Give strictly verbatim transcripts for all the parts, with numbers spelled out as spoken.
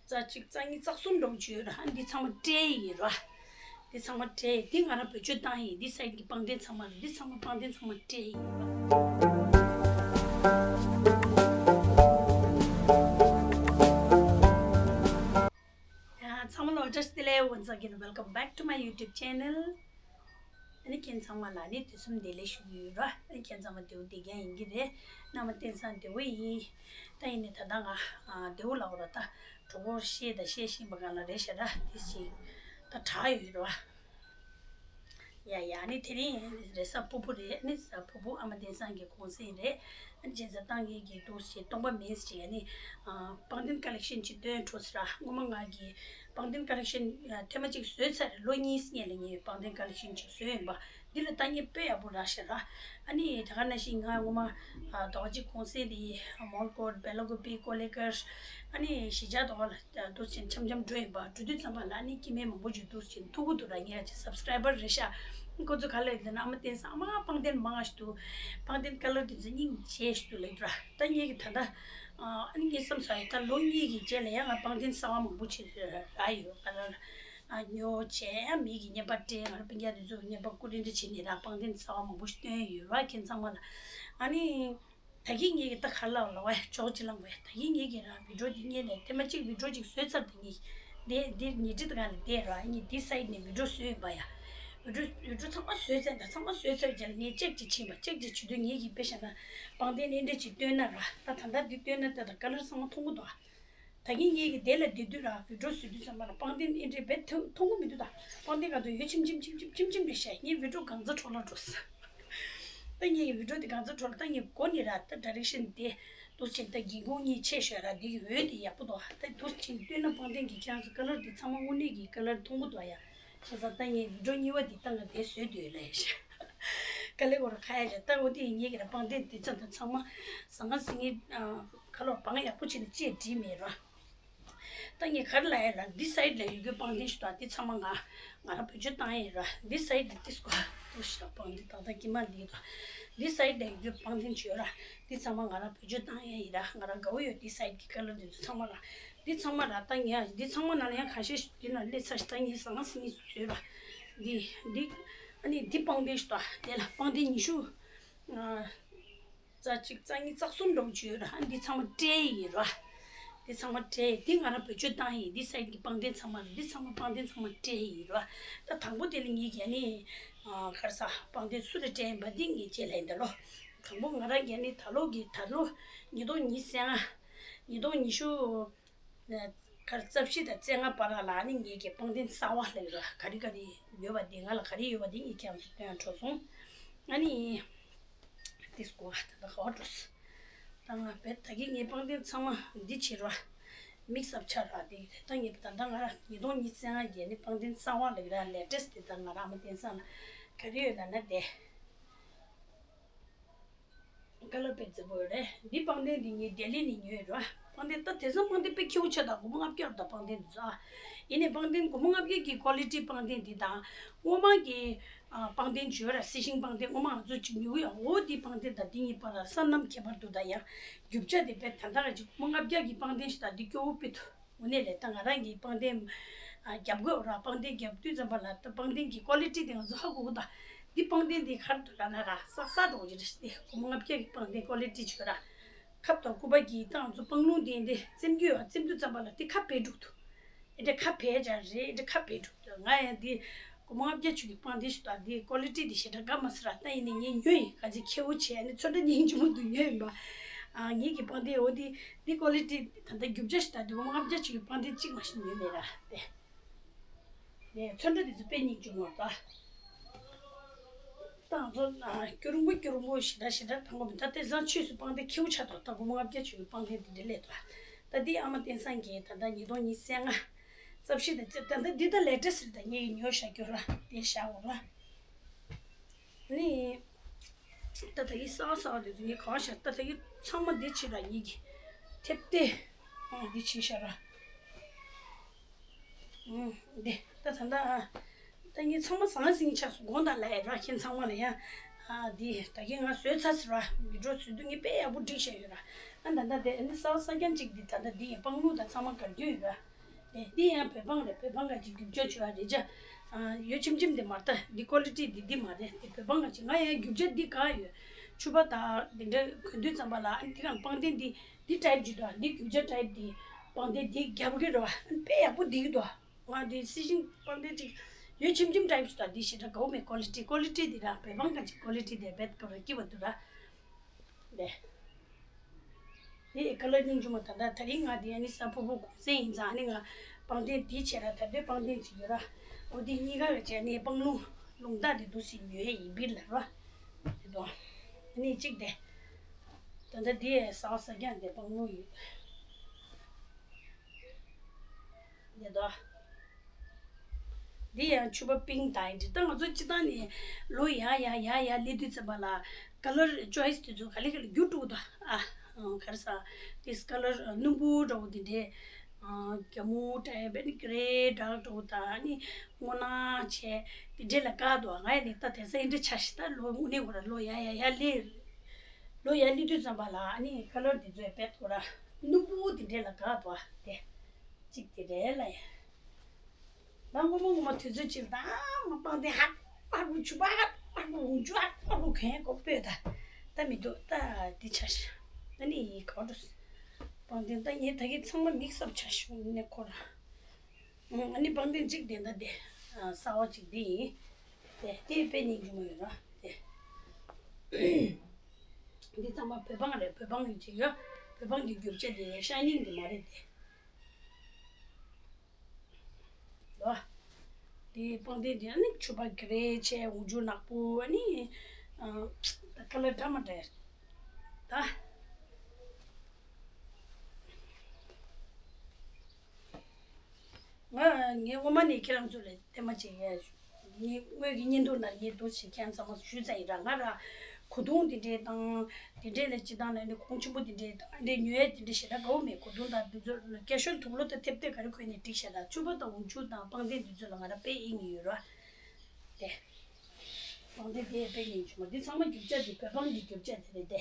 རྩ་གཅིག་རྩ་གཉིས་རྩ་གསུམ་འདྲ་བོ་ཅིག་ཡོད་ར། ཨ་འདི་ཚང་མ་སྤྲད་ཡི་ཡོད་ར། འདི་ཚང་མ་སྤྲད་ཡི། འདི་ང་རང་བེད་སྤྱོད་བཏང་ཡི། འདི་སའིཊ་གི་པང་གདན་ཚང་མ་ར། འདི་ཚང་མ་པང་གདན་ཚང་མ་སྤྲད་ཡི་ཡོད་ར། ཡ་ཚང་མ་ལ་བཀྲ་ཤིས་བདེ་ལེགས། Once again, welcome back to my YouTube channel. ཨ་ནི་ཁྱེད་ཚང་མ་ལ་ནི་དུས་གསུམ་བདེ་ལེགས་ཞུ་གི་ཡོད་ར། ཨ་ནི་ཁྱེད་ཚང་མ་བདེ་པོ་བདེ་རྐྱང་ཡིན་གྱི་རེད། མནའ་མ་བསྟན་བཟང་བདེ་པོ་ཡིན། ད་ཡིན་ནའི་ད་ལྟ་ང་ཨ་བདེ་པོ་ལབ་དགོས་ར། ད་གྲོད་ཁོག་བཤལ་དང་བཤལ་བཞིན་པ་སྒང་ལ་རེད་ཤག་ར། དེ་ཅིག་ད་དྲག་ཡོད་ར། ཡ་ཡ། ཨ་ནི་དེ་རིང་རེས་གཟའ་ཕུར་བུ་རེད། ཨ་ནི་གཟའ་ཕུར་བུ་ཨ་མ་བསྟན་བཟང་གི་གུང་སེང་རེད། ཨ་ནི་རྗེས་གཟའ་ཏང་ངེ་གི་འདུག་སེ་སྟོང་པ་མིན་ཅིག་ཨ་ནི་ཨ་པང་གདན་ཀ་ལེག་ཤན་ཅིག་སྟོན་འགྲོ་ཟེར་ར། སྔོན་མ་ང་གི་པང་གདན་ཀ་ལེག་ཤན་ཐེངས་མ་གཅིག་བཟོས་ཚར་རེད། ལོ་གཉིས་སྔོན་ལ་ངས་པང་གདན་ཀ་ལེག་ཤན་ཅིག་བཟོས་ཡིན་པ། འདི་ལ་ལྟ་མཁན་དཔེ་ཡག་པོ་རག་ཤག་ར། ཨ་ནི་དེ་ག་ནང་བཞིན་ང་སྔོན་མ་ཨ་རྡོ་རྗེ་གུང་སེང་དེ་མོན་གྷོ་བེ་ལ་ཀུ་པི་ཀོ་ལི་གྷལ། ཨ་ནི་གཞིས་ཆགས་དེ་ག་ལ་འདུག་སེ་འཆམ་འཆམ་འགྲོ་ཡིན་པ། འགྲོ་དུས་ཙམ་པ་ལ་ཨ་ནི་སྐྱེ་དམན་མང་པོ་ཅིག་འདུག་སེ་ཐུག་གི་འདུག་ར། ངའི་ཅིག་སབ་སི་ཀ་རའི་བར་རེད་ཤག་ཁོ་ཚོ་ག་ལ་ཡོད་ལབ་ན། ཨ་མ་བསྟན་བཟང་ཨ་མ་པང་གདན་མང་ང་ཞིག་འདུག་པང་གདན་ཀ་ལར་དེ་ཚོ་སྙིང་རྗེ་ཞིག་འདུག་ལབ་ར། ད་ངེད་ཀྱི་ད་ལྟ་ཨ་ནི་ངའི་བསམ་ས་ཡོད། ད་ལོ་གཉིས་ཀྱི་རྗེས་ལ་ཡང་ང་པང་གདན་གསར་པ་མང་པོ་ཅིག་རག་ཡོད། ཀ་ལར་ཨ་ཉོ་བྱས་ཡང་མི་གི་བརྙན་པར་སྤྲད། ང་རང་སྤུན་ཀྱག་དེ་ཚོ་བརྙན་པར་སྐུ་རིན་འདྲ་བྱས་ནས་ར་པང་གདན་གསར་པ་མང་པོ་ཞིག་བཏོན་ཡོད་ར། ཁྱེད་ཚང་མ་ལ། ཨ་ནི་ད་གིན་ངེད་ཀྱི་ད་ག་ལ་ལ་བ་ཅོག་ཅི་ལང་བས། ད་གིན་ངེད་ཀྱི་ར་བི་ཌིའོ་འདི་སྔོན་ལ་ཐེངས་མ་གཅིག་བི་ཌིའོ་གཅིག་བཟོས་ཚར། ད་ངས་འདི་འདི་ཉལ་ཁྲི་དེ་ག་ལ་བསྡད་ར། ངས་འདི་སའིཊ་ནས་བི་ཌིའོ་བཟོས་ཡིན་པ་ཡ། བི་ཌིའོ་བི་ཌིའོ་ཚང་མ་བཟོས་ཚར། ད་ཚང་མ་བཟོས་ཚར་རྗེས་ལ་ངས་ཅེག་ཅིག་ཕྱིན་པ། ཅེག་ཅིག་བྱེད་དུས་ངེད་ཀྱི་དཔེ་བཞག་ན་པང་གདན་ཨེ་འདྲ་ཅིག་བཏོན་ན་ར། ད་ད་ལྟ་འདི་བཏོན་ན་ད་ད་ཀ་ལར་ཚང་མ་མཐོང་གི་འདུག་ད་གིན་ངེད་ཀྱི་དེ་ལ་བསྡད་དུས་ར་བི་ཌིའོ་བཟོ་དུས་ཙམ་པ་ལ་པང་གདན་ཨེ་འདྲ་བས་མཐོང་མཐོང་གི་མི་འདུག་ད་པང་གདན་ག་ཚོད་ཡོད་ཆེམ་ཆེམ་ཆེམ་ཆེམ་ཆེམ་ཆེམ་རེད་ཤག་ངའི་བི་ཌིའོ་སྒང་ག་འཕྲོ་བརླག་འགྲོ་སོང་། ད་ངའི་བི་ཌིའོ་དེ་སྒང་ག་འཕྲོ་བརླག་ད་ངས་མགོ་ནས་ར་ད་ཌའི་རེག་ཤན་དེ་འདུག་སེ་ད་སྒེའུ་ཁུང་གཉིས་ཕྱེ་ཤོག་ར། འདི་གི་འོད་དེ་ཡག་པོ་འདུག་ད་འདུག་སེ་བསྟན་ན་པང་གདན་གྱི་ཁྱེད་རང་ཚོ་ཀ་ལར་དེ་ཚང་མ་དངོས་གནས་ཀྱི་ཀ་ལར་མཐོང་གི་འདུག་ཡ། ཁ་སང་ད་ངས་བི་ཌིའོ་གཉིས་པ་འདི་ད་ང་དེ་བཟོས་འདུག་ལབ་ཤག་ཀ་ལེ་གོ་ར་ཁ་ཡ་ཤག་ད་འོ་དེ་ངེད་ཀྱི་ར་པང་གདན་དེ་ཚང་ད་ཚང་མ་ཟང་ངེ་ཟིང་ངེ་ཁ་ལོ་བང་ཡག་པོ་བྱས་ནས་ཅེས་བྲིས་མེད་ར། ད་ངས་ག་རེ་ལབ་ཡ་ལབ་ན། འདི་སའིཊ་ལ་ཡོད་རྒྱུ་པང་གདན་ཞིག་དང་འདི་ཚང་མ་ང་ང་རང་བེད་སྤྱོད་བཏང་ཡ་ཡིན་ར། འདི་སའིཊ་འདི་ཏིས་ཀོ་ཏུ་ཤ་པང་འདི་ཏག་ཏག་ཀྱི་མ་འདི་ར། འདི་སའིཊ་ལ་ཡོད་རྒྱུ་པང་གདན་ཞིག་ཡོད་ར། འདི་ཚང་མ་ང་རང་བེད་སྤྱོད་བཏང་ཡ་ཡིན་ར། ང་རང་དགའ་བོ་ཡོད། འདི་སའིཊ་གི་ཀ་ལར་འདི་ཚོ་ཚང་མ་ར། འདི་ཚང་མ་ར་ད་ངས་འདི་ཚང་མ་ནང་ལ་ཡང་ཁ་ཤས་ཤིག་འདི་ན་སླེབས་ཚར་ཤག་ད་ངས་ཟང་ཟིང་ངེ་བཟོས་ར། འདི་འདི་ཨ་ནི་འདི་པང་གདན་ཞིག་དང་དེ་ལ་པང་གདན་ཉི་ཤུ། རྩ་གཅིག་རྩ་གཉིས་རྩ་གསུམ་འདྲ་བོ་ཅིག་ཡོད་ར། ཨ་འདི་ཚང་མ་སྤྲད་ཡི་ར། འདི་ཚང་མ་སྤྲད་ཡི། འདི་ང་རང་བེད་སྤྱོད་བཏང་ཡི། འདི་སའིཊ་གི་པང་གདན་ཚང་མ་ར། འདི་ཚང་མ་པང་གདན་ཚང་མ་སྤྲད་ཡི་ར། ད་དང་པོ་དེ་ལ་ངེད་ཀྱིས་ཨ་ནི་ཨ་ག་རེ་ཟ་པང་གདན་སུ་ལ་སྤྲད་ཡིན་པ་འདི་ངས་བརྗེད་ལ་ཡིན་ད་ལོ། དང་པོ་ང་རང་གིས་ཨ་ནི་ད་ལོ་གི་ད་ལོ་ཉིས་སྟོང་ཉི་ཤུ་རྩ་ལྔ། ཉིས་སྟོང་ཉི་ཤུ། ཁར་རྩ་བཞི་དང་རྩ་ལྔ་བར་ལ་ཨ་ནི་ངེད་ཀྱི་པང་གདན་གསར་པ་ལབ་ཀྱི་ར། ག་རེ་ག་རེ་ཡོད་པ་འདི་ང་ལ་ག་རེ་ཡོད་པ་འདི་ངས་ཁྱེད་རང་ཚོ་སྟོན་འགྲོ་སོང་། ཨ་ནི་ཏིས་ཀོ་ད་ལྟ་ག་བ་འགྲོ་སོང་། ད་ང་བས་ད་གིན་ངའི་པང་གདན་ཚང་མ་འདི་བྱེད་ར། མིག་སབ་ཆ་ར་འདི་ད་ངས་ད་ལྟ་ང་ར་ཉིས་སྟོང་ཉི་ཤུ་རྩ་ལྔ་གི་ཨ་ནི་པང་གདན་གསར་པ་ལབ་ཀྱི་ར། ལེ་ཊེ་སི་ཊི་འདི་ད་ང་ར་ཨ་མ་བསྟན་བཟང་ལ་ག་རེ་ཡོད་ལབ་ན་དེ། ཀ་ལར་དཔེ་མཛེས་པོ་ཡོད་རེད། འདི་པང་གདན་འདི་ངས་ལྡི་ལི་ནས་ཉོས་ཡོད་ར། པང་གདན་ད་དེང་སང་པང་གདན་དཔེ་ཁེ་པོ་ཆགས་དང་། སྒོར་མོ་ལྔ་བརྒྱ་རེད་ད་པང་གདན་འདི་ཚོ་ཨ། ཡིན་ནའི་པང་གདན་སྒོར་མོ་ལྔ་བརྒྱ་གི་ཀོ་ལི་ཊི་པང་གདན་འདི་དང་སྔོན་མ་གི་ཨ་པང་གདན་བརྗོད་ར། སི་ཤིང་པང་གདན་སྔོན་མ་ང་ཚོ་གཅིག་ཉོ་གི་ཡོད། འོ་འདི་པང་གདན་དང་འདི་གཉིས་བར་ལ་ས་གནམ་ཁྱད་པར་འདུག་ད་ཡང་རྒྱུ་ཆ་དེ་དཔེ་ད་ལྟ་ག་ཅིག་སྒོར་མོ་ལྔ་བརྒྱ་གི་པང་གདན་ཞིག་དང་འདི་སྐྱོ་བོ་དཔེ་འདུག་དངོས་གནས་ལས་ད་ང་རང་གིས་པང་གདན་ཨ་རྒྱབ་དགོས་ར། པང་གདན་རྒྱབ་དུས་ཙམ་པ་ལ་ད་པང་གདན་གྱི་ཀོ་ལི་ཊི་དེ་ང་ཚོ་ཧ་གོ་གི་ད། འདི་པང་གདན་འདི་ག་རེ་འདུག་ལབ་ན་ར། སག་སག་འདྲ་བོ་ཅིག་རེད་ཤག་འདི་སྒོར་མོ་ལྔ་བརྒྱ་གི་པང་གདན་ཀོ་ལི་ཊི་བྱོས་ར། ཁབ་དང་སྐུད་པ་གི་ད་ང་ཚོ་པང་ལུང་དེ་འདི་བཙེམ་རྒྱུ་ཡོད། བཙེམ་དུས་ཙམ་པ་ལ་འདི་ཁ་བེ་འགྲོ་གི་འདུག་ཨེ་འདྲ་ཁ་བེ་ཅག་རེད། ཨེ་འདྲ་ཁ་བེ་འགྲོ་གི་འདུག་ང་ཡང་འདི་སྒོར་མོ་ལྔ་བརྒྱ་བྱུང་གི་པང་གདན་ཞིག་དང་འདི་ཀོ་ལི་ཊི་འདི་ཞེ་དྲག་དགའ་མ་སོང་ར། ད་ཡིན་ནའི་ངས་ཉོས་ཡིན། ག་ཚོད་ཁེ་པོ་བྱས་ནས་ཚོན་ཁྲ་སྙིང་རྗེ་མོ་འདུག་ཉོས་ཡིན་པ། ཨ་ངེད་ཀྱི་པང་གདན་འོ་འདི་འདི་ཀོ་ལི་ཊི་ད་ལྟ་རྒྱུ་ཆ་ཞིག་དང་འདི་སྒོར་མོ་ལྔ་བརྒྱ་བྱུང་གི་པང་གདན་གཅིག་མ་ཞིག་ཉོས་མེད་ར་དེ། ནས་ཚོན་ཁྲ་འདི་ཚོ་དཔེ་སྙིང་རྗེ་མོ་རེད་ད། ད་ང་ཚོ་ཨ་སྐྱོ་རུང་པོ་སྐྱོ་རུང་པོ་ཞེ་དྲག་ཞེ་དྲག་དང་པོ་མིན། ད་དེང་སང་ཆོས་སུ་པང་གདན་ཁེ་པོ་ཆགས་འདུག་ད་སྒོར་མོ་ལྔ་བརྒྱ་བྱུང་གི་པང་གདན་འདི་འདྲ་སླེབས་འདུག་ད་འདི་ཨ་མ་བསྟན་བཟང་གིས་ད་ལྟ་ཉིས་སྟོང་ཉི་ཤུ་རྩ་ལྔ་རྩ་བཞི་དང་རྩ། ད་ལྟ་འདི་ད་ལེ་ཊེ་སི་ཊི་རེད། ད་ངས་ཉོས་བཞག་རྒྱུ་ར་དེ་བཞག་འོང་ར། ནི། ད་ད་གིན་གསར་པ་གསར་པ་དེ་ཚོ་ངས་ག་བ་བཞག་ད་ད་གིན་ཚང་མ་འདི་བྱེད་ར། ངེད་ཀྱི་ཐེབས་ཏེ་ཨ་འདི་བྱེད་བཞག་ར། ཨ་འདི་ད་ད་ད་ཨ་ད་ངས་ཚང་མ་ཟང་ཟིང་ཆགས་སོང་། དགོངས་དག་ལབ་ཡ་ར། ཁྱེད་ཚང་མ་ལ་ཡ། ཨ་འདི་ད་གིན་ང་བཟོས་ཚར་ཟེར་ར། བི་ཌིའོ་བཟོས་དུས་ངས་དཔེ་ཡག་པོ་བསྒྲིགས་བཞག་ཡོད་ར། ཨ་ད་ད་དེ་ཨ་ནི་གསར་པ་གསར་རྐྱང་གཅིག་འདི་ད་ད་འདི་ཡི་པང་ལུང་དང་ཚང་མ་དགར་རྒྱུ་ཡོད་ར། འདི་ཡང་བོད་འབངས་རེད། བོད་འབངས་ག་ཅིག་རྒྱུ་ཆ་ཆེ་བ་རེད་ཅག་ཡོད་ཆེམ་ཆེམ་དེ་མ་རེད། ད་འདི་ཀོ་ལི་ཊི་འདི་འདི་མ་རེད། འདི་བོད་འབངས་ག་ཅིག་ང་ཡང་རྒྱུ་ཆ་འདི་ག་ཡོད། ཕྱུ་པ་དང་འདི་འདྲ་གོན་དུས་ཙམ་པ་ལ་ཨ་འདི་གང་པང་གདན་འདི་འདི་ཊའིབ་ཅིག་འདུག་འདི་རྒྱུ་ཆ་ཊའིབ་འདི་པང་གདན་འདི་རྒྱབ་གི་རེད་བ། དཔེ་ཡག་པོ་འདི་གི་འདུག་ང་འདི་སི་ཤིང་པང་གདན་ཅིག་ཡོད་ཆེམ་ཆེམ་ཊའིབ་ཅིག་དང་འདི་ཞེ་དྲག་དགའ་བོ་མེད། ཀོ་ལི་ཊི་ཀོ་ལི་ཊི་འདི་ར་བོད་འབངས་ག་ཅིག་ཀོ་ལི་ཊི་འདི་རྦད་དགའ་བོ་སྐྱིད་པ་འདུག་ར། འདི། འདི་ཀ་ལར་སྙིང་རྗེ་མོ། ད་ལྟ་དེ་རིང་ང་འདི་ཨ་ནི་ས་ཕོར་པ་གུང་སེང་ཡིན་ཙང་ཨ་ནི་ང་པང་གདན་འདི་བྱས་ར། ད་ལྟའི་པང་གདན་ཅིག་ཡོད་ར། འོ་འདི་གཉིས་ཀ་གི་བྱས་ནས་པང་ལུང་ལུང་རྟགས་འདི་འདུག་སེ་ཉོ་ཡས་ཡིན་པིར་ལ་ར། འདི་དོ། ཨ་ནི་གཅིག་དེ། ད་ལྟ་འདི་ཟ་བ་ཟ་རྒྱུ་འདི་པང་ལུང་ཡོད། འདི་དོ། འདི་ཡང་ཕྱུ་པ་པིང་ཀི་དང་འདི་ལྟ་ང་ཚོ་སྤྱི་བཏང་ནས་ལོ་ཡར་ཡར་ཡར་ཡར་སླེབས་དུས་ཙམ་པ་ལ་ཀ་ལར་ཅོའི་སི་དེ་ཚོ་ག་ལེ་ག་ལེ་འགྱུར་འགྲོ་གི་འདུག་ཨ། ག་རེ་ཟ། ཏིས་ཀ་ལར་སྣུམ་པོ་འདྲ་བོ་འདི་འདྲས། རྒྱ་མོ་འདྲ་བོ་ནི་ཀེ་རེ་ཌག་འདྲ་བོ་དང་ཨ་ནི་སྔོ་ནག་བྱས་འདི་འདྲས་ལ་དགའ་འདུག་ང་ཡང་ནི་ད་དེང་སང་འདི་འདྲས་ཆགས་ཤག་ད་ལོ་དངོས་གནས་ཁོ་ར་ལོ་ཡར་ཡར་ཡར་སླེབས། ལོ་ཡར་སླེབས་དུས་ཙམ་པ་ལ་ཨ་ནི་ཀ་ལར་འདི་ཚོ་ཡང་རྦད་ཁོ་ར་སྣུམ་པོ་འདི་འདྲས་ལ་དགའ་འདུག་ཨ། དེ་གཅིག་དེ་རེད་ལ་ཡ། ད་སྔོན་མ་སྔོན་མ་དུས་ཚོད་ཅིག་ད་མ་པང་གདན་ཧ་ཧ་རུ་ཕྱུ་པ་ཧ་ཧ་རུ་འོང་ཆུ་ཧ་ཧ་རུ་གན་གོ་སྤོས་ད། ད་མི་འདུག་ད་འདི་ཆ་ཤ། ད་ནི་ཡི་ག་འགྲོ། པང་གདན་ད་ངས་ད་གི་ཚང་མ་མིག་སབ་ཆ་ཤ་ནས་ཁོ་ར། ཨ་ནི་པང་གདན་གཅིག་དེ་འདྲ་དེ། གསར་བ་གཅིག་དེ་ཡིན། དེ་དེ་དཔེ་སྙིང་རྗེ་མོ་ཡོད་ར་དེ། འདི་ཚང་མ་བོད་འབངས་རེད། བོད་འབངས་ཀྱི་ཅིག་ཡོད། བོད་འབངས་ཀྱི་རྒྱུ་ཆ་དེ་ཤའི་ནིང་གི་མ་རེད་དེ། ལོ། དེ་པང་གདན་དེ་ནི་ཕྱུ་པ་ཀེ་རེ་བྱས་འོག་འཇུག་ནག་པོ་ཨ་ནི། ད་ཀ་ལར་འདྲ་མི་འདྲ་ད། ང་ངས་སྔོན་མ་ནས་ཁྱེད་རང་ཚོ་ལ་བསྟན་པ་བྱེད་ཡས། ངས་དངོས་ཀྱི་བརྙན་ཐུང་ནང་ངས་འདུག་ཅིག་ཁྱེད་ཚང་མ་ཞུས་ཚར་ཡིན་ར། ང་ར་གོས་ཐུང་འདི་འདྲས་དང་འདི་འདྲས་ལ་སྤྱི་བཏང་ནས་ནི་གོང་ཆེན་པོ་འདི་འདྲས་དང་འདྲས་ཉོ་ཡས་འདི་འདྲས་ཞེ་དྲག་དགའ་བོ་མེད། གོས་ཐུང་དང་འདི་ཚོ་སྐྱ་ཤོར་དུག་ལོག་དང་ཐེབས་ཐེབས་ག་རེ་གོན་ནས་འགྲིག་ཤག་ད་ཕྱུ་པ་དང་འོག་འཇུག་དང་པང་གདན་འདི་ཚོ་ལ་ང་ར་དཔེ་ཡིད་ཡིན་ཡོད་ར། དེ། པང་གདན་དེ་དཔེ་སྙིང་རྗེ་མོ། འདི་ཚང་མ་རྒྱུ་ཆ་འདི་བོད་འབངས་ཀྱི་རྒྱུ་ཆ་དེ་རེད་དེ།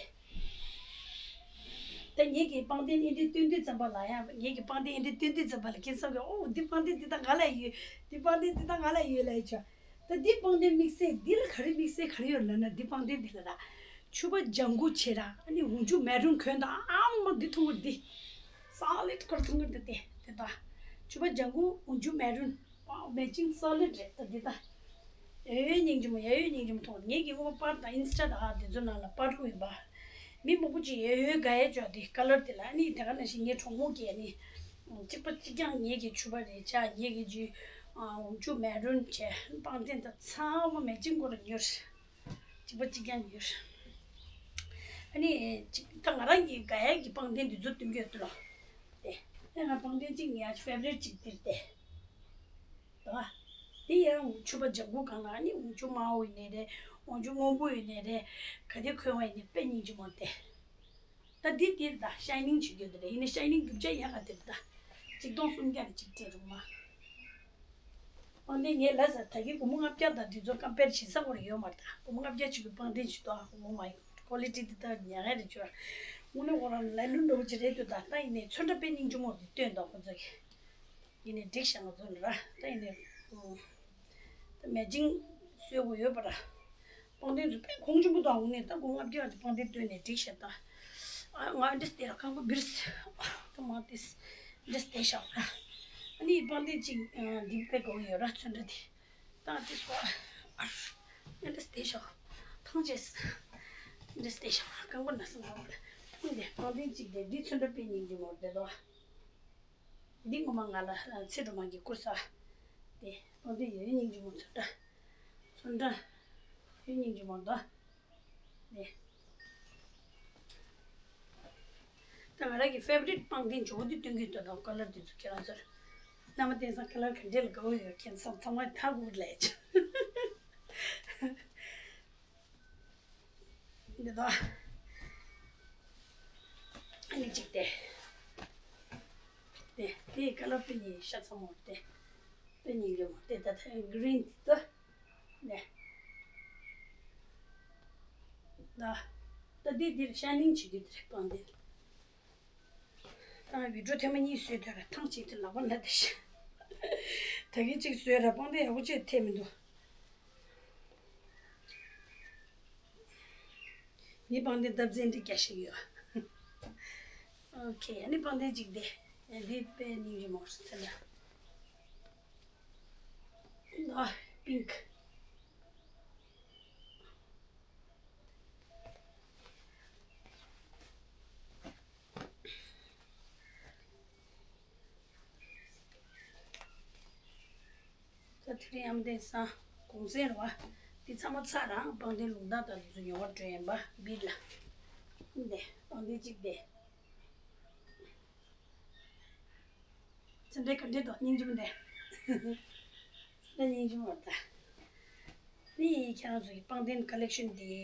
ད་ངེད་ཀྱི་པང་གདན་ཨེ་འདྲས་སྟོན་དུས་ཙམ་པ་ལ་ཡང་ངེད་ཀྱི་པང་གདན་ཨེ་འདྲས་སྟོན་དུས་ཙམ་པ་ལ་ཁྱེད་ཚང་གིས་ཨོ་འདི་པང་གདན་འདི་ད་ང་ལ་ཡོད། འདི་པང་གདན་འདི་ད་ང་ལ་ཡོད་ལབ་ཡོད་ཆོག་ད་འདི་པང་གདན་དམིགས་བསལ་འདི་ལ་ག་རེ་དམིགས་བསལ་ག་རེ་ཡོད་ལབ་ན་འདི་པང་གདན་འདི་ལ་ར། ཕྱུ་པ་ལྗང་གུ་བྱས་ར་ཨ་ནི་འོག་འཇུག་མེ་རུན་གོན་དང་ཨ་མ་འདི་མཐོང་གི་འདི། སོ་ལིད་ཁོར་མཐོང་གི་འདི་དེ་དེ་ད། ཕྱུ་པ་ལྗང་གུ་འོག་འཇུག་མེ་རུན། ཝའོ་མེ་ཅིང་སོ་ལིད་རེད་ད་འདི་ད། ཡ་ཡོད་སྙིང་རྗེ་མོ། ཡ་ཡོད་སྙིང་རྗེ་མོ་མཐོང་། ངེད་ཀྱི་སྔོན་པར་དང་ཨིན་སི་ཊ་དང་ཨ་དེ་ཚོ་ནང་ལ་པར་བླུགས་ཡིན་པ། མི་མང་པོ་ཅིག་ཡ་ཡོད་དགའ་ཡ་ཅོག་དེ་ཀ་ལར་དེ་ལ་ཨ་ནི་དེ་ག་ནང་བཞིན་ངའི་གྲོགས་མོ་གིས་ཨ་ནི། གཅིག་པ་གཅིག་རྐྱང་ངེད་ཀྱི་ཕྱུ་པ་རེད་ཆ་ངེད་ཀྱི་ཅི། འོག་འཇུག་མེ་རུན་བྱས་པང་གདན་དང་ཚང་མ་མེ་ཅིང་ཁོ་ར་ཉོས། གཅིག་པ་གཅིག་རྐྱང་ཉོས། ཨ་ནི་གཅིག་ད་ང་རང་གི་དགའ་ཡ་གི་པང་གདན་དེ་ཚོ་སྟོན་གྱི་ཡོད་དོ་ལོ། དེ་ཨ་ང་པང་གདན་གཅིག་ངའི་ཕེ་ཝ་རིཊ་གཅིག་དེ་རེད་དེ། ད། དེ་ཡང་ཕྱུ་པ་ལྗང་གུ་གང་ལ་ཨ་ནི་འོག་འཇུག་དམར་པོ་ཡིན་ནའི་རེད། འོག་འཇུག་སྔོན་པོ་ཡིན་ནའི་རེད། ག་དེ་གོན་པ་ཡིན་ནའི་དཔེ་སྙིང་རྗེ་མོ་དེ། ད་འདི་འདིར་ད་ཤའི་ནིང་བྱེད་རྒྱུ་དེ་རེད། ཡིན་ནའི་ཤའི་ནིང་རྒྱུ་ཆ་ཡག་ག་དེར་ད། ཆིག་སྟོང་སུམ་བརྒྱ་རེ་གཅིག་སྤྲད་རུང་མ། པང་གདན་ངས་ལབ་ས་ད་གིན་སྒོར་མོ་ལྔ་བརྒྱ་དང་འདི་ཚོ་ཀམ་པེར་བྱེད་ས་སྐོར་ཡོད་མ་རེད་ད། སྒོར་མོ་ལྔ་བརྒྱ་ཅིག་གི་པང་གདན་ཞིག་ཏོག་ཧ་གོ་མ་ཡོང་། ཀོ་ལི་ཊི་འདི་ལྟར་ཉག་ག་རེ་བྱོས། དངོས་གནས་ཁོ་རང་ལ་ལུ་འགྲོ་གི་རེད་འདུག་ད་ད་ཡིན་ནའི་ཚོན་ཁྲ་དཔེ་སྙིང་རྗེ་མོ་འདི་སྟོན་ད་ཁོ་ཚོ་གིས། ཡིན་ནའི་འགྲིག་ཤག་ང་ཚོ་ལ་ར་ད་ཡིན་ནའི། ད་མེ་ཅིང་བཟོས་དགོས་ཡོད་པ་ར། པང་གདན་ཚོ་དཔེ་གོང་ཆེན་པོ་དང་འོང་ནས་ད་སྒོར་ལྔ་བརྒྱ་གི་པང་གདན་སྟོན་ནས་འགྲིག་ཤག་ད། ཨ་ང་འདྲེས་དེ་ར་ཁང་པ་བིར་སི། ད་མ་དེས་འདྲེས་དེ་ཤག་ར། ཨ་ནི་པང་གདན་གཅིག་འདི་དཔེ་དགའ་བོ་ཡོད་ར་ཚོན་ཁྲ་དེ། ད་དེ་སོ་ཨ་འདྲེས་དེ་ཤག་ཐང་ཆེས། འདྲེས་དེ་ཤག་ར་ཁང་པ་ན་སང་ག་བ་ལ་ཐང་དེ་པང་གདན་གཅིག་དེ་འདི་ཚོན་ཁྲ་དཔེ་སྙིང་རྗེ་མོ་རེད་དོ། འདི་ངོ་མ་ང་ལ་ཚེ་སྒྲོལ་མ་གིས་བསྐུར་ས། དེ་པང་གདན་ཡོད་སྙིང་རྗེ་མོ་ཚོན་ཁྲ། ཚོན་ཁྲ། ཡོད་སྙིང་རྗེ་མོ་འདུག་དེ། ད་ང་རང་གི་ཕེ་ཝ་རིཊ་པང་གདན་ཇོ་བོ་འདི་སྟོན་གྱི་འདུག་ད་ཀ་ལར་འདི་ཚོ་ཁྱེད་རང་ཚོར། བླ་མ་བསྟན་སང་ཀ་ལར་ག་འདྲས་ལ་དགའ་བོ་ཡོད་ཁྱེད་ཚང་ཚང་མ་ཐག་གུར་ལས་ཆ། འདི་དང་། ཨ་ནི་གཅིག་དེ། དེ་དེ་ཀ་ལར་དཔེ་ཉིན་ཤ་ཚ་མོ་དེ། དཔེ་ཉིན་ཡོད་མོ་དེ་ད་ཐེངས་གི་རིན་དེ་ད། ནས། ད། ད་དེ་དེར་ཤ་ནིང་བྱེད་རྒྱུ་དེ་རེད་པང་དེ། ད་བི་ཌིའོ་ཐེངས་མ་གཉིས་བཟོས་དུས་ར་ཐང་གཅིག་དེ་ལག་པ་ན་དེ་ཤ། ད་གིན་གཅིག་བཟོས་ར་པང་གདན་ཡག་པོ་ཅིག་ཐེབས་མི་འདུག་ངའི་པང་གདན་སྟབས་བཙན་འདི་རྒྱ་ཞིག་ཡོད། ཨོ་ཁེ། ཨ་ནི་པང་གདན་གཅིག་དེ། ཨ་འདི་དཔེ་སྙིང་རྗེ་མོ་ཟེར་ལ། ཨ་པིང་ཀི། ད་དེ་རིང་ཨམ་བདེན་སང་གུང་སེང་རེད་བ། འདི་ཚང་མ་ཚར་རང་པང་གདན་ལུང་དག་དང་དེ་ཚོ་ཉོ་བར་འགྲོ་ཡིན་པ་བིར་ལ། འདི་པང་གདན་གཅིག་དེ། ཚེ་འདྲེ་ག་འདྲེ་དང་སྙིང་རྗེ་མོ་འདྲེ། ཚེ་འདྲེ་སྙིང་རྗེ་མོ་ད། ནི་ཁྱེད་རང་ཚོ་གི་པང་གདན་ཀ་ལེག་ཤན་འདི།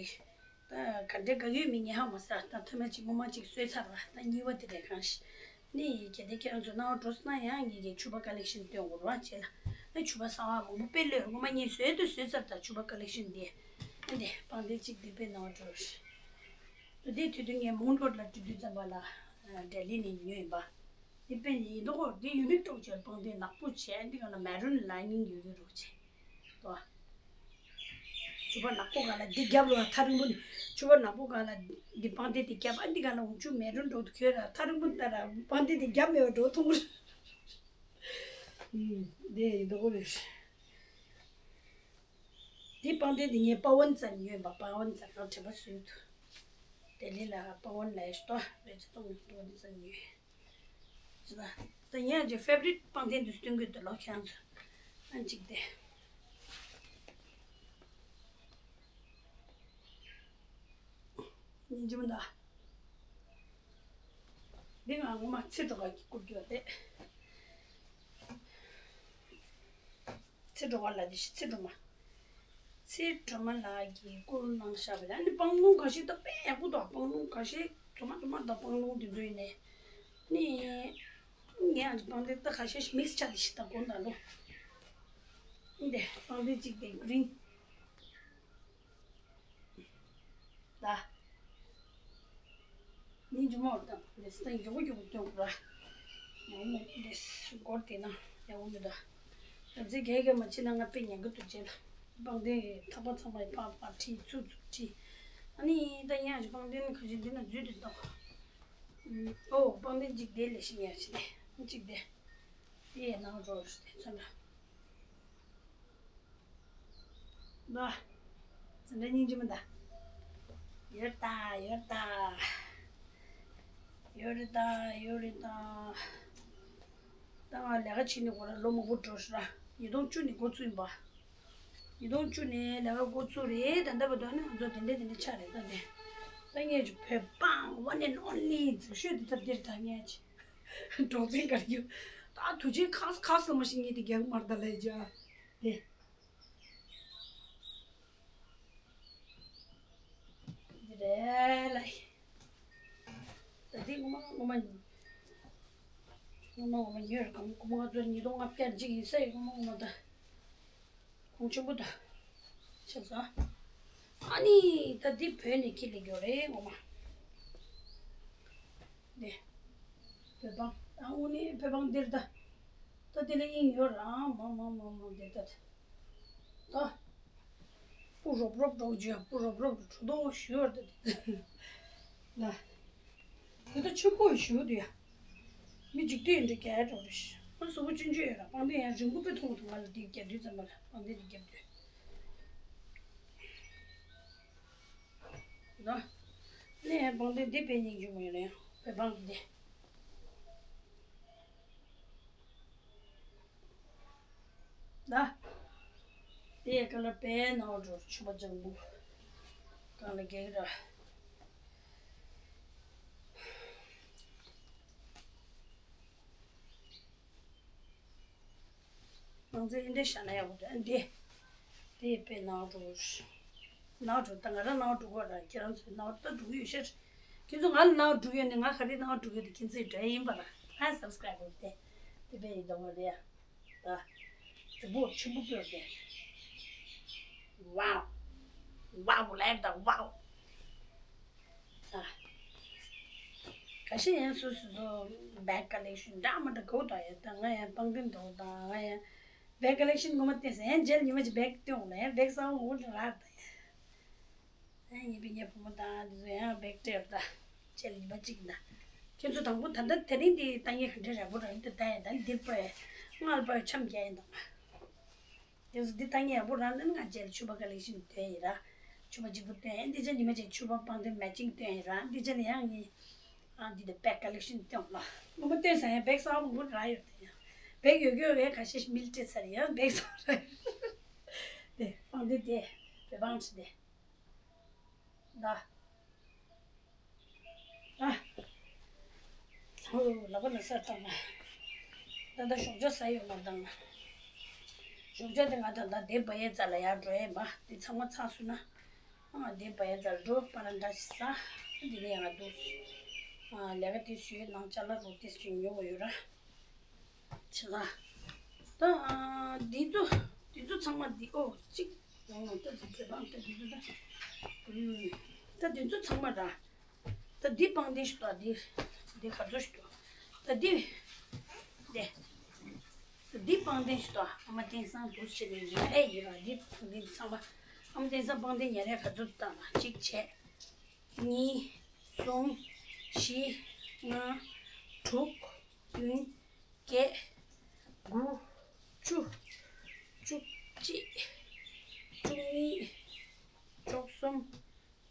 ད་ག་འདྲེ་ག་ཡོད་མི་ངས་ཧ་མ་ས། ད་ཐ་མ་གཅིག་ངོ་མ་གཅིག་གསོས་ཚར་བ། ད་གཉིས་པ་དེ་རེད་གང་ཤི། ནི་གལ་ཏེ་ཁྱེད་རང་ཚོ་སྣང་བ་འགྲོ་སོང་ན་ཡང་ངེད་ཀྱི་ཕྱུ་པ་ཀ་ལེག་ཤན་སྟོན་དགོས་རེད་བ་བྱས་ལ། ནི་ཕྱུ་པ་གསང་བ་མང་པོ་དཔེ་ལོས་ངོ་མ་ངས་བཟོས་དུ་བཟོས་ཚར། ད་ཕྱུ་པ་ཀ་ལེག་ཤན་འདི། ཨ་འདི་པང་གདན་གཅིག་འདི་དཔེ་སྣང་བ་འགྲོ་རེད། ད་དེ་དུས་དུས་ངས་མོང་ཊ་རོཌ་ལ་འགྲོ་དུས་ཙམ་པ་ལ་ལྡི་ལི་ནས་ཉོས་ཡིན་པ། འདི་དཔེ་ཡིན་མདོག་ཁོ་འདི་ཡུ་ནིག་ཏོག་ཅན་པང་གདན་ནག་པོ་བྱས། འདི་ག་ལ་མེ་རུན་ལ་ནིང་ཡོད་ཀྱི་རོགས་བྱས། ཏོ། ཕྱུ་པ་ནག་པོ་ག་ལ་འདི་རྒྱབ་ལ་ཐག་རིང་པོ་ནི། ཕྱུ་པ་ནག་པོ་ག་ལ་འདི་པང་གདན་འདི་རྒྱབ། ཨ་འདི་ག་ལ་འུ་ཆུ་མེ་རུན་འགྲོ་དུ་ཁྱོད་ལ་ཐག་རིང་པོ་ལྟ་ར་པང་གདན་འདི་རྒྱབ་མེད་པ་འགྲོ་ཐུང་རུ། འདི་ཡིན་མདོག་ཁོ་རེད། འདི་པང་གདན་འདི་ངས་པ་ཝན་ཙམ་ཉོས་པ། པ་ཝན་ཙམ་ནང་དྲན་པ་བཟོས་འདུག་ལྡི་ལི་ལ་པ་ཝན་ལ་ཡ་ཤི་ཏོ་རེ་ཅི་ཙམ་ཉོས། པ་ཝན་ཙམ་ཉོས། ཟེར་ན། ད་ངས་ཀྱི་ཕེ་བ་རིཊ་པང་གདན་འདི་སྟོན་གི་འདུག་ལོ་ཁྱེད་རང་ཚོ། ཨ་གཅིག་དེ། སྙིང་རྗེ་མོ་འདུག་འདི་ང་ངོ་མ་ཚེ་སྒྲོལ་མ་གིས་བསྐུར་རྒྱུ་རེད། ཚེ་སྒྲོལ་མ་ལགས་འདི་ཤི། ཚེ་སྒྲོལ་མ། ཚེ་སྒྲོལ་མ་ལགས་ཀྱིས་བསྐུར་གནང་བཞག་པ་རེད། ཨ་ནི་སྤང་ལུང་ཁ་ཤས་ད་དཔེ་ཡག་པོ་འདུག་སྤང་ལུང་ཁ་ཤས་རྫུན་མ་རྫུན་མ་འདུག་སྤང་ལུང་འདི་ཚོ་ཡིན་ནའི། ནི། ངས་ཨ་ནི་སྤང་གདན་ད་ཁ་ཤས་ཤིག་མིག་སི་ཆགས་ཏེ་ཤི་ད་དགོངས་དག་ལོ། འདི་སྤང་གདན་གཅིག་དེ་གི་རིང་། ད། ཉིན་རྒྱུན་མ་འོར་དང་ལེ་སི་ད་མགྱོགས་པོ་མགྱོགས་པོ་སྟོན་དགོས་ར། ཡང་མོ་ལེ་སི་སྒོར་དེ་ན་ཡག་པོ་མི་འདུག་རབ་རྫི་རྒས་རྒས་མ་བྱེད་ན་ང་དཔེ་ཉན་གི་འདུག་བྱས་ལ། སྤང་གདན་ཐག་པ་ཚང་མ་ཡི་ཕར་ཕར་ཁྲིད་ཚུར་ཚུར་ཁྲིད། ཨ་ནི་ད་ཡང་ཞིག་སྤང་གདན་ཁ་ཤས་འདི་ན་འཛུལ་དེ་འདུག་ཨོ་སྤང་གདན་གཅིག་དེ་ལེ་ཤི་ཡང་ཞིག་དེ་གཅིག་དེ། དེ་ཡི་ནང་འགྲོ་རེ་དེ་ཚོ་ན། ལ། ཙི་འདྲ་སྙིང་རྗེ་མོ་ད། ཡོད་ད་ཡོད་ད། ཡོད་རེད་ད་ཡོད་རེད་ད། ད་ང་ལས་ཀ་བྱེད་ནས་འགོ་ར་ལོ་མང་པོ་འགྲོ་ཤི་ར། ཉིས་སྟོང་བཅུ་ནས་འགོ་ཚུགས་ཡིན་པ། ཉིས་སྟོང་བཅུ་ནས་ལས་ཀ་འགོ་ཚུགས་རེད། ད་ལྟ་བར་དུ་ནི་ང་ཚོ་དེ་འདྲ་དེ་འདྲ་ཆགས་རེད་ད་དེ། ད་ངས་ཀྱི་བོད་པ་one and only འཛུགས་ཤོས་འདི་ད་འདིར་ད་ངས་ཀྱི། འགྲོགས་ཚན་གར་རྒྱུ། ད་དུས་ཆེན་ཁག་ཁག་ཟེར་མ་ཞིག་ངས་དེ་རྒྱག་མར་ད་ལས་ཀྱི་ཨ། དེ། འདི་རེད་ལ། ད་འདི་ངོ་མ་ངོ་མ། ངོ་མ་ངོ་མ་ཉོས་རེད་གམ། ངོ་མ་ང་ཚོ་ཉིས་སྟོང་ལྔ་བརྒྱ་གཅིག་ཡིན་ས་ཡོད་ངོ་མ་ངོ་མ་ད། གོང་ཆེན་པོ་ད། ཆགས་སོང་། ཨ་ནི་ད་འདི་བོད་ནས་ཁྱེར་ལེ་རྒྱུ་རེད་ངོ་མ། འདི། བོད་པང་། ཨ་འུ་ནི་བོད་པང་འདིར་ད། ད་འདི་ལ་དབྱིངས་ཡོད་རང་མ་མ་མ་མ་འདིར་ད། ད། སྤུ་རོབ་རོབ་འགྲོ་རྒྱུ་ཡ། སྤུ་རོབ་རོབ་འགྲོ་དོ་ཞུ་བར་ད། ད། དེ་ད་ཆེན་པོ་ཞུ་དུ་ཡ། མི་འཇིག་རྟེན་འདྲ་རྒྱལ་འགྲོ་རེ་ཤི། ཨ་གཟུགས་པོ་ཆུང་ཆུང་ཡོད་ར། པང་གདན་ཡང་རིང་པོ་དཔེ་མཐོང་མཐོང་ང་ལ་འདི་རྒྱབ་དུས་ཙམ་པ་ལ་པང་གདན་འདི་རྒྱབ་དུས། ན། ནས་པང་གདན་འདི་དཔེ་སྙིང་རྗེ་མོ་ཡོད་རེད་ཡང་བོད་པང་གི་འདི། ན། དེ་ཡི་ཀ་ལ་དཔེ་ནང་འགྲོ་ཆུ་པ་ལྗང་བུ། གང་ལ་རྒྱག་ར། ང་ཚོ་ཨིན་དེ་ཤ་ན་ཡག་པོ་འདུག་ཨ་འདི། དེ་དཔེ་ནང་འགྲོ། ནང་འགྲོ་ད་ང་རང་ནང་འགྲོ་གོ་ར། ཁྱེད་རང་ཚོའི་ནང་ད་འགྲོ་གི་ཡོད་ཤག་ཁྱེད་ཚོ་ང་ལ་ནང་འགྲོ་ཡོད་ནས་ང་ག་རེ་ནང་འགྲོ་ཡོད་དེ་ཁྱེད་ཚོའི་འདྲ་ཡིན་པ་ལ་ཨ་སབ་སི་ཀ་རེབ་འོ་དེ། དེ་དཔེ་ཡིན་ད་བ་རེད་ཡ། ད། རྫིག་པོ་ཆེན་པོ་དཔེ་འོ་དེ། ཝའོ། ཝའོ་ལེགས་ད་ཝའོ། ཨ། ད་ཤི་ཡན་སུ་སུ་སུ་བེག་ཀ་ལེག་ཤན་འདྲ་མི་འདྲ་གོ་ད་ཡ། ད་ང་ཡང་པང་གདན་འདུག་ད་ང་ཡང་བེག་ཀ་ལེག་ཤན་ངོ་མ་བལྟས་ཟེར་ཡང་རྗེས་ཉི་མ་ཅིག་བེག་སྟོན་ལ་ཡང་བེག་ས་འོ་ར་ད་ཡ། ཨ་ངའི་བུ་ངའི་བུ་མོ་དང་འདི་ཚོ་ཡང་བེག་སྤྲད་ད་ཅེ་ལ་ཉི་མ་གཅིག་ན། ཁྱེད་ཚོ་དང་པོ་ད་ལྟ་དེ་རིང་འདི་ལྟ་ངན་ག་འདྲ་ར་བོ་ར་ཡིན་ད་ད་ཡ་ད་འདིར་པ་ཡ་སྔར་པ་ཡ་འཆམ་རྒྱག་ཡིན་དང་། དེ་ཚོ་འདི་ལྟ་ངན་ཡག་པོ་རང་ནི་ང་རྗེས་ལ་ཕྱུ་པ་ཀ་ལེག་ཤན་སྟོན་ཡིན་ར། ཕྱུ་པ་གཅིག་པུ་སྟོན་ཡིན། འདི་ཆ་ཉི་མ་ཅིག་ཕྱུ་པ་པང་གདན་མེ་ཅིང་སྟོན་ཡིན་ར། འདི་ཆ་ལ་ཡང་ངས་ཨ་འདི་དེ་བེག་ཀ་ལེག་ཤན་སྟོན་ལ། ངོ་མ་སྟོན་ས་ཡང་བེག་གསར་པ་མང་པོ་རག་ཡོད་དེ་ཡང་བེག་ཡོད་ཀྱོ་བེག་ཁ་ཤས་མིལ་སྤྲད་ཚར་ཡང་བེག་གསར་པ་རག་ཡོད། དེ་པང་གདན་དེ་བེ་པང་ཆི་དེ། ད། ད། ཚང་ལོ་ལག་པ་ལ་སར་བཏང་ན། ད་ད་ཞོགས་ཇ་ཟ་ཡོད་མ་བཏང་ན། ཞོགས་ཇ་དེ་ང་ད་ད་དེ་བ་ཡའི་རྩ་ལ་ཡར་འགྲོ་ཡས་མ་དེ་ཚང་མ་ཚར་སོང་ན། ཨ་དེ་བ་ཡའི་རྩ་ལ་འགྲོ་པ་ར་འདྲ་ཞིག་ཟ། དེ་ནས་ཡང་ང་འདུག་ཨ་ལས་ཀ་དེ་ཞུས་ནང་ཅ་ལག་རོ་དེ་ཞུས་ཉོ་བ་ཡོད་ར། ཆེ་ལ། ད་ཨ་འདི་ཚོ་འདི་ཚོ་ཚང་མ་འདི་ཨོ་གཅིག་ཡང་ཡང་ལྟ་ཚུལ་བོད་པ་ལྟ་འདི་ཚོ་ད། ཨུམ། ད་འདི་ཚོ་ཚང་མ་ར། ད་འདི་པང་གདན་ཞིག་ཏུ་འདི་འདི་ག་ཚོད་ཞིག་ཏུ། ད་འདི་འདི་ད་འདི་པང་གདན་ཞིག་ཏུ་ཨ་མ་དེང་སང་འདུག་བྱས་ནས་ཉལ་རས་ཡིན་ར། འདི་པང་གདན་འདི་ཚང་མ་ཨ་མ་དེང་སང་པང་གདན་ཉལ་རས་ག་ཚོད་བཏང་ན་གཅིག་བྱས། གཉིས། གསུམ། བཞི། ལྔ། དྲུག་བདུན། བརྒྱད། དགུ། བཅུ། བཅུ་གཅིག་བཅུ་གཉིས། བཅུ་གསུམ།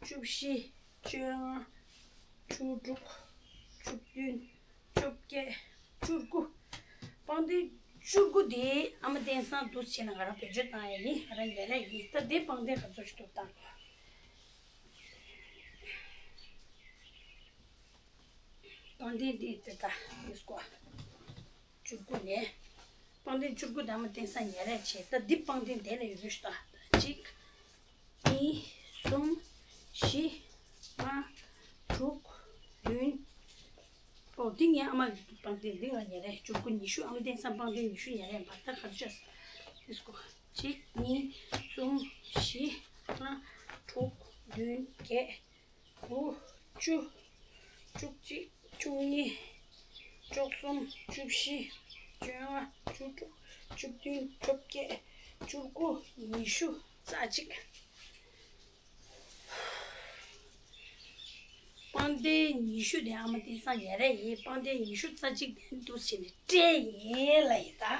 བཅུ་བཞི། བཅོ་ལྔ། བཅུ་དྲུག་བཅུ་བདུན། བཅོ་བརྒྱད། བཅུ་དགུ། པང་གདན་བཅུ་དགུ་དེ་ཨ་མ་བསྟན་སང་འདུག་བྱས་ན་ང་རང་བེད་སྤྱོད་བཏང་ཡ་ཡིན། ང་རང་ཉལ་ཡ་ཡིན། ད་དེ་པང་གདན་ག་ཚོད་ཞིག་ཏུ་བཏང་། པང་གདན་འདི་དེ་ད་ཡིས་ཀོ། བཅུ་དགུ་ནས། པང་གདན་བཅུ་དགུ་དང་མ་བསྟན་ས་ཉལ་རས་བྱས། ད་འདི་པང་གདན་དེ་ལ་ཡོད་ཤག་ད་གཅིག་གཉིས། གསུམ། བཞི། ལྔ། དྲུག་བདུན། ཨོ་འདི་ངའི་ཨ་མ་པང་གདན་འདི་ང་ཉལ་རས་བཅུ་དགུ་ཉི་ཤུ། ཨ་མ་བསྟན་ས་པང་གདན་ཉི་ཤུ་ཉལ་རས་མ་ད་ག་ཚོད་ཡིས་ཀོ། གཅིག་གཉིས། གསུམ། བཞི། ལྔ། དྲུག་བདུན། བརྒྱད། དགུ། བཅུ། བཅུ་གཅིག་བཅུ་གཉིས། བཅུ་གསུམ། བཅུ་བཞི། བཅོ་ལྔ། བཅུ་དྲུག་བཅུ་བདུན། བཅོ་བརྒྱད། བཅུ་དགུ། ཉི་ཤུ། རྩ་གཅིག་པང་གདན་ཉི་ཤུ་དེ་ཨ་མ་བསྟན་སང་ཉལ་རས་ཡིན། པང་གདན་ཉི་ཤུ་རྩ་གཅིག་དེ་འདུག་བྱས་ནས་སྤྲད་ཡིན་ལ་ཡིན་ད། ད་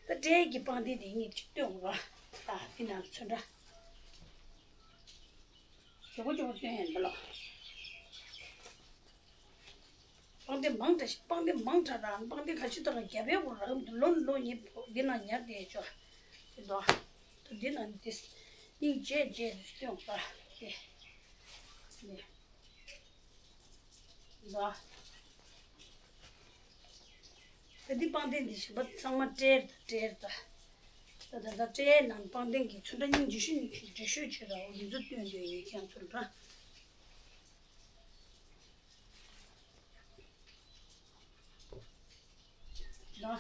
སྤྲད་ཀྱི་པང་གདན་དེ་ངས་གཅིག་སྟོན་དགོས་པ། ད་འདི་ནང་ཚོན་ཁྲ། མགྱོགས་པོ་མགྱོགས་པོ་སྟོན་ཡིན་པ་ལོ། པང་གདན་མང་དྲགས་ཤིག་པང་གདན་མང་དྲགས་ར། པང་གདན་ག་ཅི་ད་ར་རྒྱབ་ཡོད་ར། ལོ་ལོ་ཉིས་པོ་འདི་ན་ཉར་དེ་ཅོ། དེ་དོ། ད་འདི་ན་འདི་སྙིང་རྗེ་རྗེ་སྟོན་པ་དེ། དེ་དོ། ད་འདི་པང་གདན་འདི་ཞིག་པ་ཚང་མ་སྤྲད་ད་སྤྲད་ད། ད་ད་ད་སྤྲད་ནང་པང་གདན་གྱི་ཚོན་ཁྲ་སྙིང་རྗེ་ཤོས་ཉིད་ཀྱི་འབྲི་ཤོས་བྱོས་ར། འོ་འདི་ཚོ་སྟོན་འདོད་ཡིན་ཁྱེད་ཚོ་ར། ལ།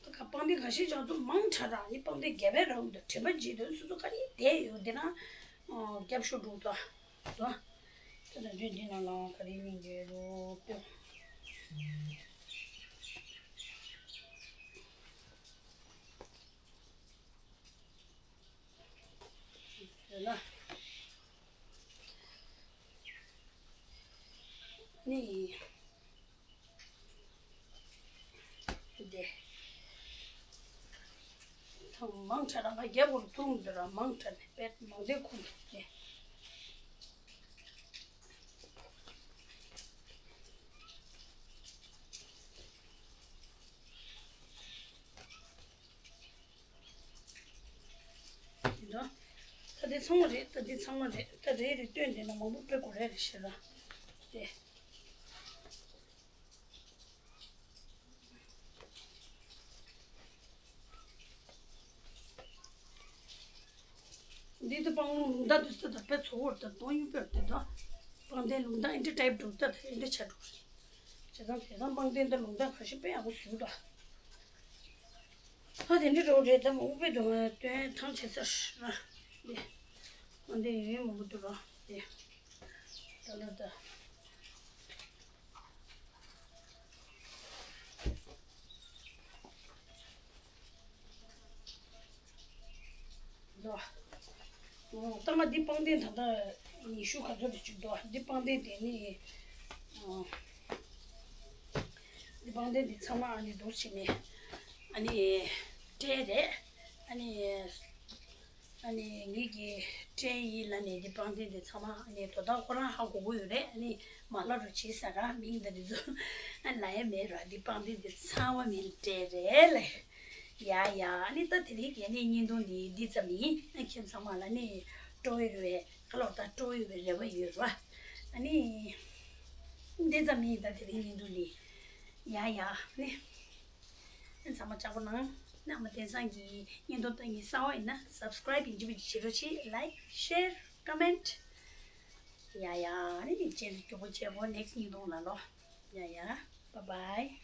ད་ག་པང་གདན་ག་ཤེད་ཅང་ཚོ་མང་དྲགས་ར། ནི་པང་གདན་རྒྱབ་པའི་ར་འུ་འདི་དྲན་པ་བརྗེད་འདུག་སོ་སོ་ག་ནི་བསྡད་ཡོད་འདི་ན། རྒྱབ་ཤོག་འགྲོ་ད། ལ། ད་ད་དུས་འདི་ན་ལ་ག་རེ་ཡིན་གྱི་རོ་ཏོ། ལ། ནི། དེ། ཐང་མང་དྲགས་རང་ག་རྒྱབ་བོར་ཐུང་འདི་ར་མང་དྲགས་ནས་པད་མང་དེ་ཁུང་དེ། དེ་འདྲ། ད་དེ་ཚང་མ་རེད། ད་དེ་ཚང་མ་རེད། ད་རེ་རེ་སྟོན་དེ་ན་མང་པོ་དཔེ་དགོས་རེད་རེད་ཤེས་ར། དེ། འདི་ད་པང་ལུང་ལུང་ད་དུས་ད་ད་དཔེ་ཚོ་བོར་ད་གཏོང་ཡུན་དཔེར་དེ་ད། པང་གདན་ལུང་ད་ཨིན་ཏྲ་ཊའིབ་འགྲོ་ད་ད་ཨིན་ཏྲ་ཆ་འགྲོ་རེད། བྱས་ཙང་དེ་ཙང་པང་གདན་ད་ལུང་ད་ཁ་ཤས་དཔེ་ཡག་པོ་བཟོས་ད། ད་དེ་འདྲ་འགྲོ་རེད། ད་མང་པོ་དཔེ་འདུག་ང་སྟོན་ཐང་ཆད་ཚར་ར། དེ། པང་གདན་ཡོད་ཡོད་མང་པོ་འདུག་ར་དེ། ད་ལ་ད། འདི་པང་གདན་ད་ལྟ་ཉི་ཤུ་ག་ཚོད་དེ་བཅུག་འདུག་འདི་པང་གདན་དེ་ནི། འདི་པང་གདན་འདི་ཚང་མ་ཨ་ནི་འདུག་བྱས་ནས་ཨ་ནི་སྤྲད་རེད། ཨ་ནི་ཨ་ནི་ངེད་ཀྱི་སྤྲད་ཡིན་ལབ་ནས་འདི་པང་གདན་འདི་ཚང་མ་ཨ་ནི་དོ་བདག་ཁོ་རང་ཧ་གོ་གི་ཡོད་རེད། ཨ་ནི་མ་ལབ་རོགས་བྱེད་ཟེར་ར། མིང་དང་འདི་ཚོ་ལབ་ཡ་མེད་ར། འདི་པང་གདན་འདི་ཚང་མ་མིང་སྤྲད་རེད་ལབ། ཡ་ཡ། ཨ་ནི་ད་དེ་རིང་གི་ཨ་ནི་བརྙན་ཐུང་འདི་འདི་ཙམ་ཡིན། ཨ་ཁྱེད་ཚང་མ་ལ་ནི་སྤྲོ་ཡོད་པའི་ཁ་ལོ་ད་སྤྲོ་ཡོད་པའི་རེ་བ་ཡོད་ར། ཨ་ནི་འདི་ཙམ་ཡིན། ད་དེ་རིང་བརྙན་ཐུང་འདི། ཡ་ཡ། ཨ་ནི་ཁྱེད་ཚང་མ་ལྕགས་པོ་གནང་། ནང་མ་དེང་སང་གི་བརྙན་ཐུང་ལྟ་མཁན་གསར་པ་ཡིན་ན་སབ་སི་ཀ་རའིབ་ཡིན་གཅིག་མིན་གཅིག་བྱེད་རོགས་བྱེད། ལའིཀ་ཤེར་ཀོ་མེན་ཊི། ཡ་ཡ། ཨ་ནི་རྗེས་ལ་མགྱོགས་པོ་མཇལ་གོ་ནེག་སི་ཊི་བརྙན་ཐུང་ལ་ལོ། ཡ་ཡ། བཱའི་བཱའི།